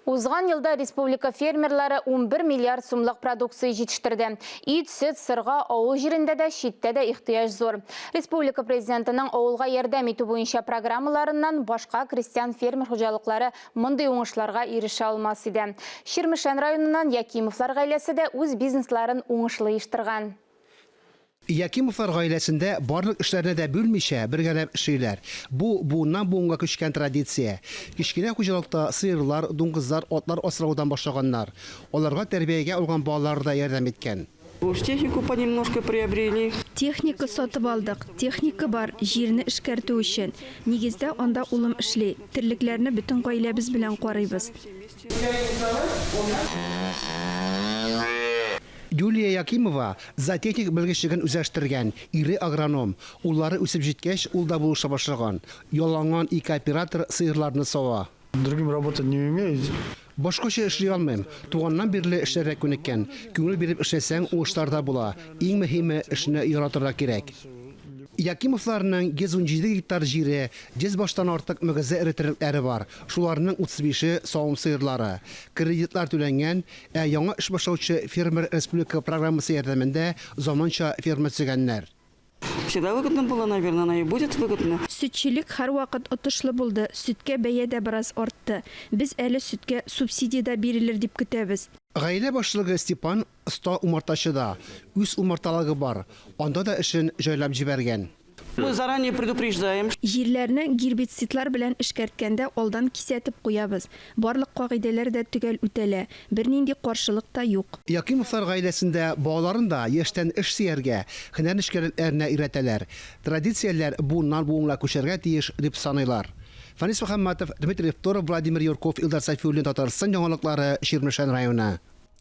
Узган елда республика фермерлары 11 миллиард сумлык продукция җитештерде. Ит, сөт, сырга авыл җирендә дә, читтә дә ихтыяҗ зур. Республика Президентының авылга ярдәм итү буенча программаларыннан башка крестьян-фермер хуҗалыклары мондый уңышларга ирешә алмас иде. Чирмешән районыннан Якимовлар гаиләсе дә үз бизнесларын уңышлы оештырган. Якимовлар гаиләсендә барлык эшләрне дә бүлмичә, бергәләп эшлиләр. Бу, буыннан-буынга күчкән традиция. Кечкенә хуҗалыкта сыерлар, дуңгызлар, атлар асраудан башлаганнар. Аларга тәрбиягә алган балалары да ярдәм иткән. Уж технику понемножку приобрели. Техника сатып алдык. Техника бар, җирне эшкәртү өчен. Нигездә анда улым эшли. Терлекләрне бөтен гаиләбез белән карыйбыз. Юлия Якимова зоотехник белгечлеген үзләштергән, ире агроном. Уллары үсеп җиткәч, ул да булыша башлаган. Ялланган ике оператор сыерларны сава. Другим работать не умею. Башкача эшли алмыйм. Туганнан бирле эшләргә күнеккән. Күңел биреп эшләсәң, уңышлар да була. Иң мөһиме, эшне яратырга кирәк. Якимовларның 117 гектар җире, 100 баштан артык мөгезле эре терлекләре бар. Шуларның 35-е савым сыерлары. Кредитлар түләнгән, Ә яңа эш башлаучы фермер республика программасы ярдәмендә заманча ферма төзегәннәр. Всегда выгодно было, наверное, она и будет выгодна. Сөтчелек һәрвакыт отышлы булды, сөткә бәя дә бераз артты. Без әле сөткә субсидия дә бирелер дип көтәбез. Гаилә башлыгы Степан оста умартачы да. Үз умарталыгы бар. Анда да эшен җайлап җибәргән. Мы заранее предупреждаем. Җирләрне гербицидлар белән эшкәрткәндә алдан кисәтеп куябыз. Барлык кагыйдәләр дә төгәл үтәлә, бернинди каршылык та юк. Якимовлар гаиләсендә балаларын да яшьтән эш сөяргә, һөнәр нечкәлекләренә өйрәтәләр. Традицияләр буыннан-буынга күчәргә тиеш, дип саныйлар. Фәнис Мөхәммәтов, Дмитрий Второв, Владимир Юрков, Илдар Сафиуллин, Татарстан яңалыклары, Чирмешән районы.